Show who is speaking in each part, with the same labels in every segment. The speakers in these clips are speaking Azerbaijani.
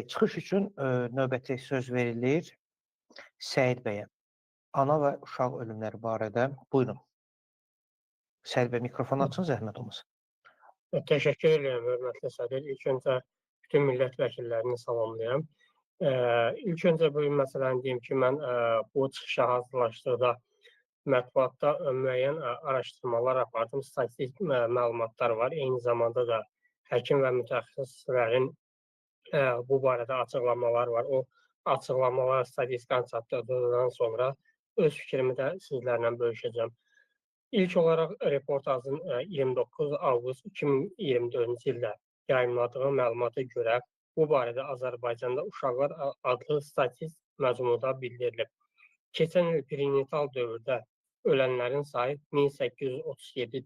Speaker 1: Çıxış üçün növbəti söz verilir Səid bəyə. Ana və uşaq ölümləri barədə. Buyurun. Səid bəy, mikrofonu açın, zəhmət olmasa.
Speaker 2: Təşəkkür edirəm, hörmətli sədr. İlk öncə bütün millət vəkillərini salamlayıram. İlk öncə bu məsələni deyim ki, mən bu çıxışa hazırlaşdıqda mətbuatda müəyyən araşdırmalar apardım, statistik məlumatlar var. Eyni zamanda da həkim və mütəxəssislərin bu barədə açıqlamalar var. O açıqlamalar statistikanı çatdırdıqdan sonra öz fikrimi də sizlərlə bölüşəcəm. İlk olaraq reportajın 29 avqust 2024-cü ildə yayımladığı məlumata görə bu barədə Azərbaycanda Uşaqlar adlı statistik məcmuda bildirilib. Keçən il perinatal dövrdə ölənlərin sayı 1837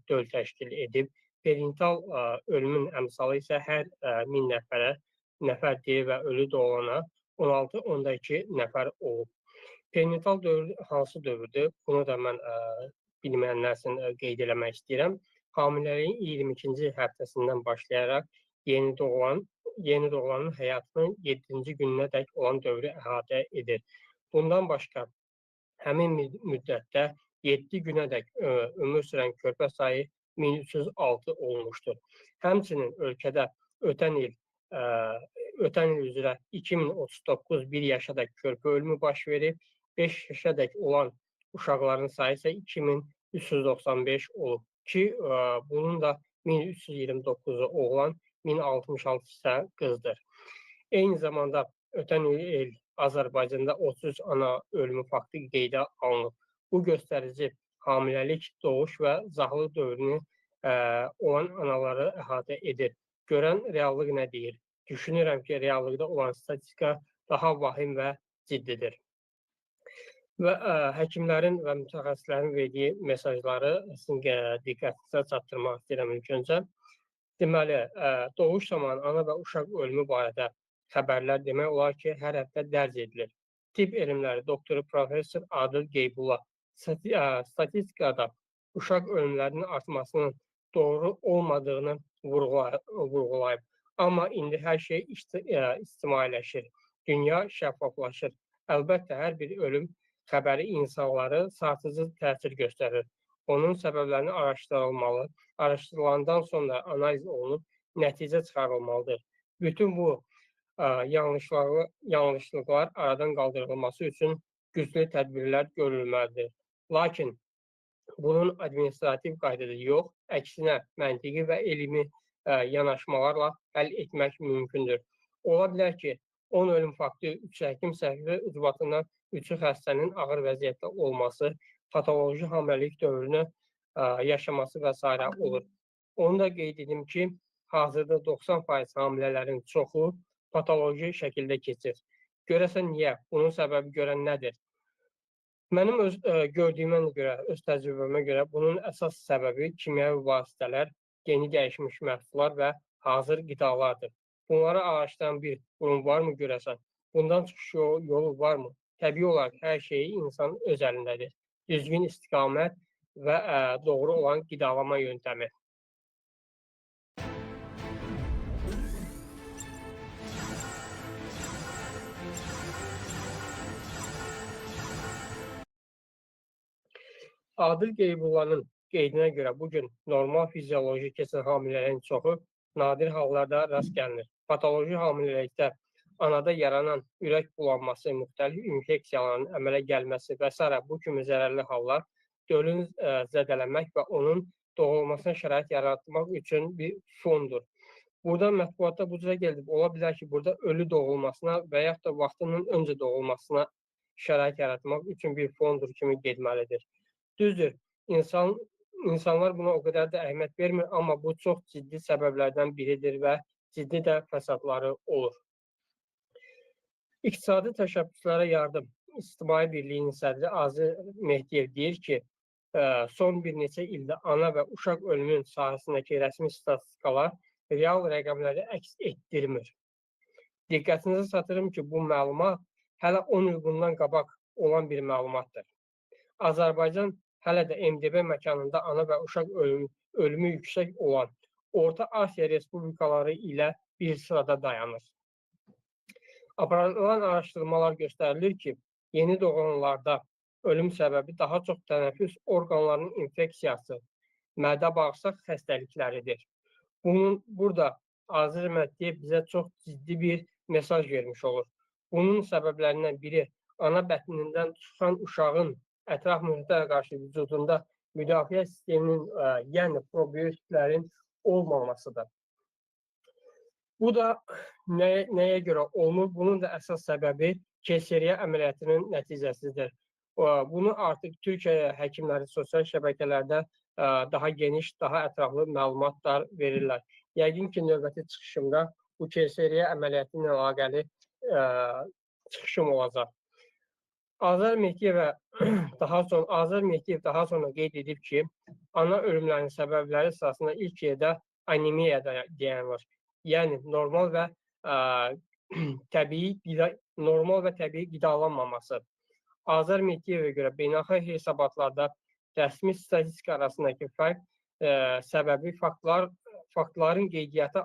Speaker 2: döl təşkil edib. Perinatal ölümün əmsalı isə hər 1000 nəfər diri və ölü doğulana 16,2 nəfər olub. Perinatal dövr hansı dövrdür? Bunu da mən bilməyənlər üçün qeyd eləmək istəyirəm. Hamiləliyin 22-ci həftəsindən başlayaraq yeni doğulanın həyatının 7-ci gününədək olan dövrü əhatə edir. Bundan başqa, həmin müddətdə 7 günədək ömür sürən körpə sayı 1306 olmuşdur. Həmçinin ölkədə ötən il üzrə 2039 bir yaşadək körpə ölümü baş verib, 5 yaşadək olan uşaqların sayı isə 2395 olub ki, bunun da 1329-u oğlan, 1066 isə qızdır. Eyni zamanda ötən il Azərbaycanda 33 ana ölümü faktı qeydə alınıb. Bu göstərici hamiləlik, doğuş və zaqlıq dövrünü olan anaları əhatə edir. Görən reallıq nə deyir? Düşünürəm ki, reallıqda olan statistika daha vahim və ciddidir. Və həkimlərin və mütəxəssislərin verdiyi mesajları sizin diqqətinizə çatdırmaq istəyirəm ilk öncə. Deməli, doğuş zamanı ana və uşaq ölümü barədə xəbərlər demək olar ki, hər həftə dərc edilir. Tibb elmləri doktoru professor Adil Qeybulla statistikada uşaq ölümlərinin artmasının doğru olmadığını vurğulayıb. Amma indi hər şey ictimailəşir, dünya şəffaflaşır. Əlbəttə, hər bir ölüm xəbəri insanları sarsıcı təsir göstərir. Onun səbəblərini araşdırılmalı, araşdırılandan sonra analiz olunub, nəticə çıxarılmalıdır. Bütün bu yanlışlıqlar aradan qaldırılması üçün güclü tədbirlər görülməlidir. Lakin bunun administrativ qaydada yox, əksinə məntiqi və elmi yanaşmalarla həll etmək mümkündür. Ola bilər ki, 10 ölüm faktı 3 həkim səhvi ucbatından 3-ü xəstənin ağır vəziyyətdə olması, patoloji hamiləlik dövrünü yaşaması və s. olur. Onu da qeyd edim ki, hazırda 90% hamilələrin çoxu patoloji şəkildə keçir. Görəsən niyə? Bunun səbəbi görən nədir? Mənim öz gördüyümə görə, öz təcrübəmə görə bunun əsas səbəbi kimyəvi vasitələr, yeni dəyişmiş məhsullar və hazır qidalardır. Bunları araşdıran bir qurum varmı görəsən? Bundan çıxış yolu varmı? Təbii olaraq hər şeyi insanın öz əlindədir. Düzgün istiqamət və doğru olan qidalama yöntəmi. Adil Qeybullanın qeydinə görə bugün normal fizioloji keçən hamilələrin çoxu nadir hallarda rast gəlinir. Patoloji hamiləlikdə anada yaranan ürək bulanması, müxtəlif infeksiyaların əmələ gəlməsi və s. bu kimi zərərli hallar dölün zədələnmək və onun doğulmasına şərait yaratmaq üçün bir fondur. Burada mətbuatda bu cürə gəlib, ola bilər ki, burada ölü doğulmasına və yaxud da vaxtının öncə doğulmasına şərait yaratmaq üçün bir fondur kimi getməlidir. Düzdür, insanlar buna o qədər də əhəmiyyət vermir, amma bu çox ciddi səbəblərdən biridir və ciddi də fəsadları olur. İqtisadi təşəbbüslərə yardım İctimai Birliyinin sədri Azər Mehdiyev deyir ki, son bir neçə ildə ana və uşaq ölümün sahəsindəki rəsmi statistikalar real rəqəmləri əks etdirmir. Diqqətinizə çatdırım ki, bu məlumat hələ 10 il bundan qabaq olan bir məlumatdır. Azərbaycan hələ də MDB məkanında ana və uşaq ölümü yüksək olan Orta Asiya Respublikaları ilə bir sırada dayanır. Aparılan araşdırmalar göstərilir ki, yeni doğulanlarda ölüm səbəbi daha çox tənəffüs orqanlarının infeksiyası, mədə-bağırsaq xəstəlikləridir. Bunun burada Azər Mehdiyev bizə çox ciddi bir mesaj vermiş olur. Bunun səbəblərindən biri ana bətnindən çıxan uşağın ətraf mühitə qarşı vücudunda müdafiə sisteminin, yəni probiotiklərin olmamasıdır. Bu da nəyə görə olunur? Bunun da əsas səbəbi keysəriyyə əməliyyatının nəticəsidir. Bunu artıq Türkiyə həkimləri sosial şəbəkələrdə daha geniş, daha ətraflı məlumatlar verirlər. Yəqin ki, növbəti çıxışımda bu keysəriyyə əməliyyatı ilə əlaqəli çıxışım olacaq. Azər Mehdiyev daha sonra qeyd edib ki, ana ölümlərinin səbəbləri sırasında ilk yerdə anemiya deyən var. Yəni normal və təbii qidalanmaması. Azər Mehdiyevə görə beynəlxalq hesabatlarda rəsmi statistika arasındakı fərq səbəbi faktların qeydiyyata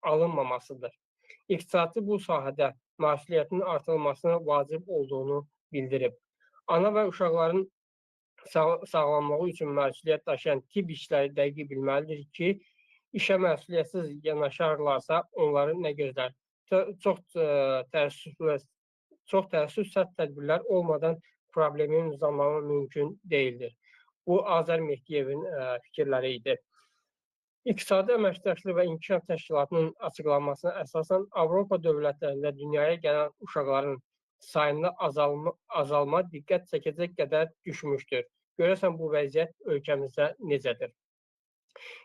Speaker 2: alınmamasıdır. İqtisadçı bu sahədə məsuliyyətin artırılmasına vacib olduğunu bildirib. Ana və uşaqların sağlamlığı üçün məsuliyyət daşıyan tibb işçiləri dəqiq bilməlidir ki, işə məsuliyyətsiz yanaşarlarsa onları nə gözlər? Çox təəssüf sərt tədbirlər olmadan problemin uzanmağı mümkün deyildir. Bu Azər Mehdiyevin fikirləri idi. İqtisadi Əməkdaşlıq və İnkişaf Təşkilatının açıqlamasına əsasən Avropa dövlətlərində dünyaya gələn uşaqların sayında azalma diqqət çəkəcək qədər düşmüşdür. Görəsən bu vəziyyət ölkəmizdə necədir?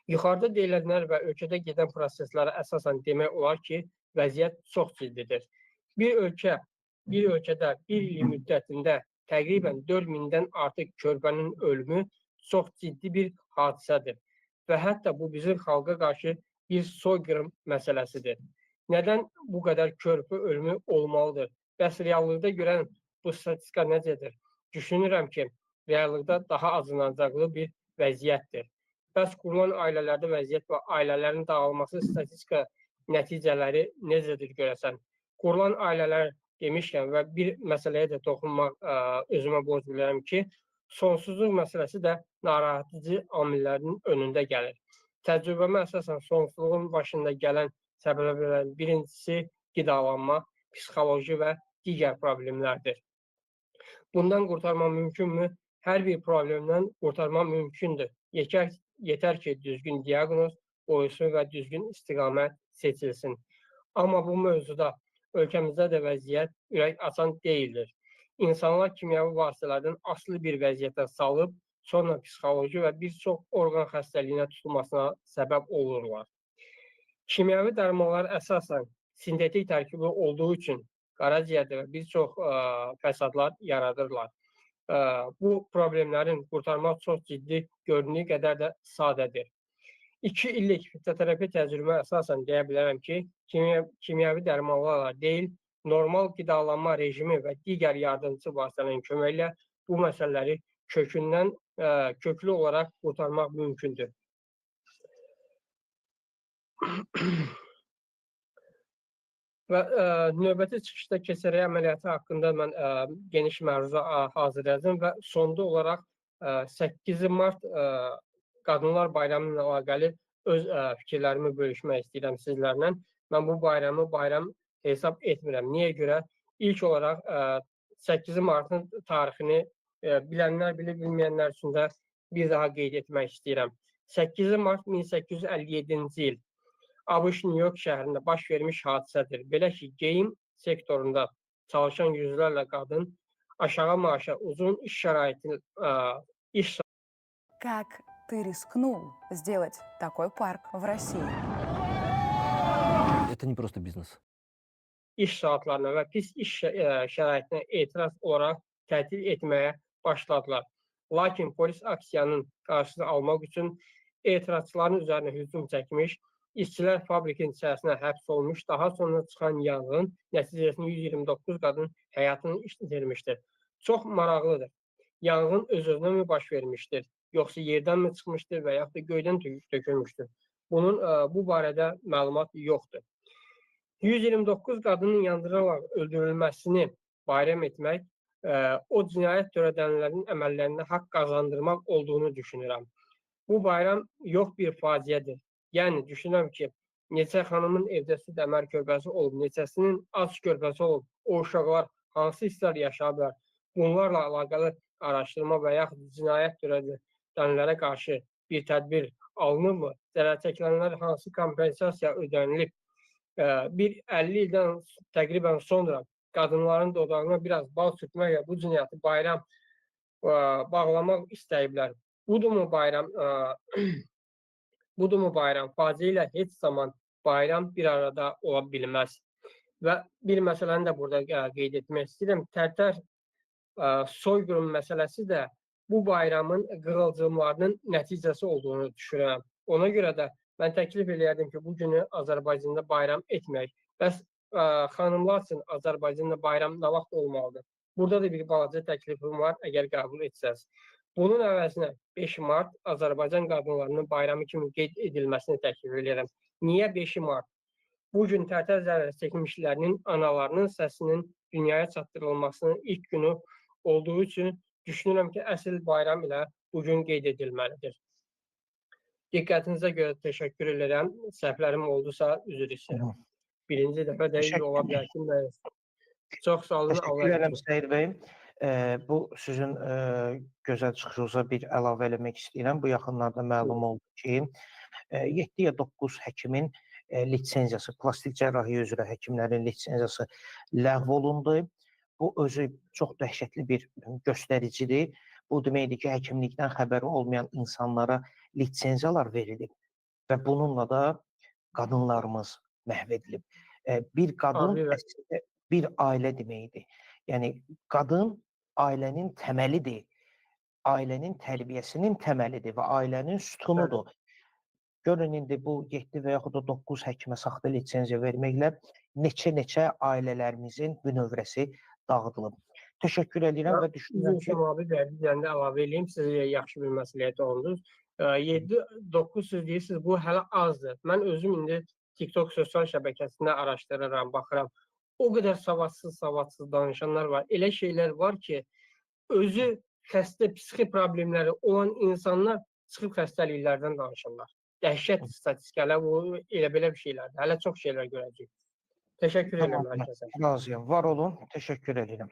Speaker 2: Yuxarıda deyilənlər və ölkədə gedən proseslərə əsasən demək olar ki, vəziyyət çox ciddidir. Bir ölkədə bir il müddətində təqribən 4000-dən artıq körpənin ölümü çox ciddi bir hadisədir və hətta bu bizim xalqa qarşı bir soyqırım məsələsidir. Nədən bu qədər körpə ölümü olmalıdır? Bəs reallıqda görən bu statistika necədir? Düşünürəm ki, reallıqda daha acınacaqlı bir vəziyyətdir. Bəs qurulan ailələrdə vəziyyət və ailələrin dağılması statistika nəticələri necədir görəsən? Qurulan ailələr demişkən və bir məsələyə də toxunmaq özümə borc bilirəm ki, sonsuzluq məsələsi də narahatıcı amillərin önündə gəlir. Təcrübəmə əsasən sonsuzluğun başında gələn səbəblərin birincisi qidalanma, psixoloji və digər problemlərdir. Bundan qurtarma mümkünmü? Hər bir problemdən qurtarma mümkündür. Yetər ki, düzgün diaqnoz qoyulsun və düzgün istiqamət seçilsin. Amma bu mövzuda ölkəmizdə də vəziyyət ürək açan deyildir. İnsanlar kimyəvi vasitələrdən asılı bir vəziyyətə salıb, sonra psixoloji və bir çox orqan xəstəliyinə tutulmasına səbəb olurlar. Kimyəvi dərmanlar əsasən sintetik tərkibi olduğu üçün qaraciyərdə və bir çox fəsadlar yaradırlar. Bu problemlərin qurtarmaq çox ciddi göründüyü qədər də sadədir. 2 illik fitoterapi təcrübə əsasən deyə bilərəm ki, kimyəvi dərmanlarla deyil, normal qidalanma rejimi və digər yardımçı vasitələrin köməyi ilə bu məsələləri kökündən köklü olaraq qurtarmaq mümkündür. Və növbəti çıxışda keysəriyyə əməliyyatı haqqında mən geniş məruzə hazırladım və sonda olaraq 8 mart Qadınlar Bayramı ilə əlaqəli öz fikirlərimi bölüşmək istəyirəm sizlərlə. Mən bu bayramı bayram hesab etmirəm. Niyə görə? İlk olaraq 8 martın tarixini bilənlər bilir, bilməyənlər üçün də bir daha qeyd etmək istəyirəm. 8 mart 1857-ci il ABŞ New York şəhərində baş vermiş hadisədir. Belə ki, geyim sektorunda çalışan yüzlərlə qadın aşağı maaşa uzun iş şəraitini iş
Speaker 3: Как ты рискнул сделать такой парк в России?
Speaker 4: Это не просто бизнес.
Speaker 2: İş saatlarına və pis iş şəraitinə etiraz olaraq tətil etməyə başladılar. Lakin polis aksiyanın qarşısını almaq üçün etirazçıların üzərinə hücum çəkmiş, işçilər fabrikin içərisinə həbs olmuş, daha sonra çıxan yanğın nəticəsində 129 qadın həyatını itirmişdir. Çox maraqlıdır. Yanğın öz-özünə mi baş vermişdir, yoxsa yerdənmi çıxmışdır və yaxud da göydən tökülmüşdür? Bunun bu barədə məlumat yoxdur. 129 qadının yandırılaraq öldürülməsini bayram etmək, o cinayət törədənlərin əməllərinə haqq qazandırmaq olduğunu düşünürəm. Bu bayram yox bir faciədir. Yəni, düşünürəm ki, neçə xanımın evdə süd əmər körpəsi olub, neçəsinin ac körpəsi olub, o uşaqlar hansı hisslər yaşayıblar, bunlarla əlaqəli araşdırma və yaxud cinayət törədənlərə qarşı bir tədbir alınırmı? Zərər çəkilənlər hansı kompensasiya ödənilib? Bir 50 ildən təqribən sonra qadınların dodağına biraz bal sürtməklə bu cinayəti bayram bağlamaq istəyiblər. Budurmu bayram? Budurmu bayram? Faciə ilə heç zaman bayram bir arada ola bilməz. Və bir məsələni də burada qeyd etmək istəyirəm. Tərtər soyqırım məsələsi də bu bayramın qığılcımlarının nəticəsi olduğunu düşünürəm. Ona görə də mən təklif eləyərdim ki, bu günü Azərbaycanda bayram etməyək. Bəs xanımlar üçün Azərbaycanda bayram nə vaxt olmalıdır? Burada da bir balaca təklifim var, əgər qəbul etsəz. Bunun əvəzinə 5 mart Azərbaycan qadınlarının bayramı kimi qeyd edilməsini təklif edirəm. Niyə 5 mart? Bu gün Tərtər zərər çəkmişlərinin analarının səsinin dünyaya çatdırılmasının ilk günü olduğu üçün düşünürəm ki, əsl bayram ilə bu gün qeyd edilməlidir. Diqqətinizə görə təşəkkür edirəm. Səhvlərim oldusa üzr istəyirəm. Birinci dəfə də ola bilər ki, çox sağ olun.
Speaker 1: Təşəkkür edirəm Seyid bəy. Bu sizin gözəl çıxışınıza bir əlavə eləmək istəyirəm. Bu yaxınlarda məlum oldu ki, 7 ya 9 həkimin lisenziyası, plastik cərrahiyyə üzrə həkimlərin lisenziyası ləğv olundu. Bu özü çox dəhşətli bir göstəricidir. Bu deməkdir ki, həkimlikdən xəbəri olmayan insanlara lisenziyalar verilib və bununla da qadınlarımız məhv edilib. Bir qadın əslində bir ailə deməkdir. Yəni, qadın ailənin təməlidir, ailənin tərbiyəsinin təməlidir və ailənin sütunudur. Görün, indi bu 7 və yaxud da 9 həkimə saxta lisenziya verməklə neçə-neçə ailələrimizin bünövrəsi dağıdılıb. Təşəkkür edirəm və düşünürəm ki...
Speaker 2: Abi, bir dənə də əlavə eləyim, siz yaxşı bir məsələyə toxundunuz. 7-9 siz deyirsiniz, bu hələ azdır. Mən özüm indi TikTok sosial şəbəkəsində araşdırıram, baxıram. O qədər savadsız danışanlar var. Elə şeylər var ki, özü xəstə, psixi problemləri olan insanlar çıxıb xəstəliklərdən danışırlar. Dəhşət statistikalar, bu elə belə bir şeylərdir. Hələ çox şeylər görəcəyik. Təşəkkür edirəm hər kəsə.
Speaker 1: Razıyam. Var olun. Təşəkkür edirəm.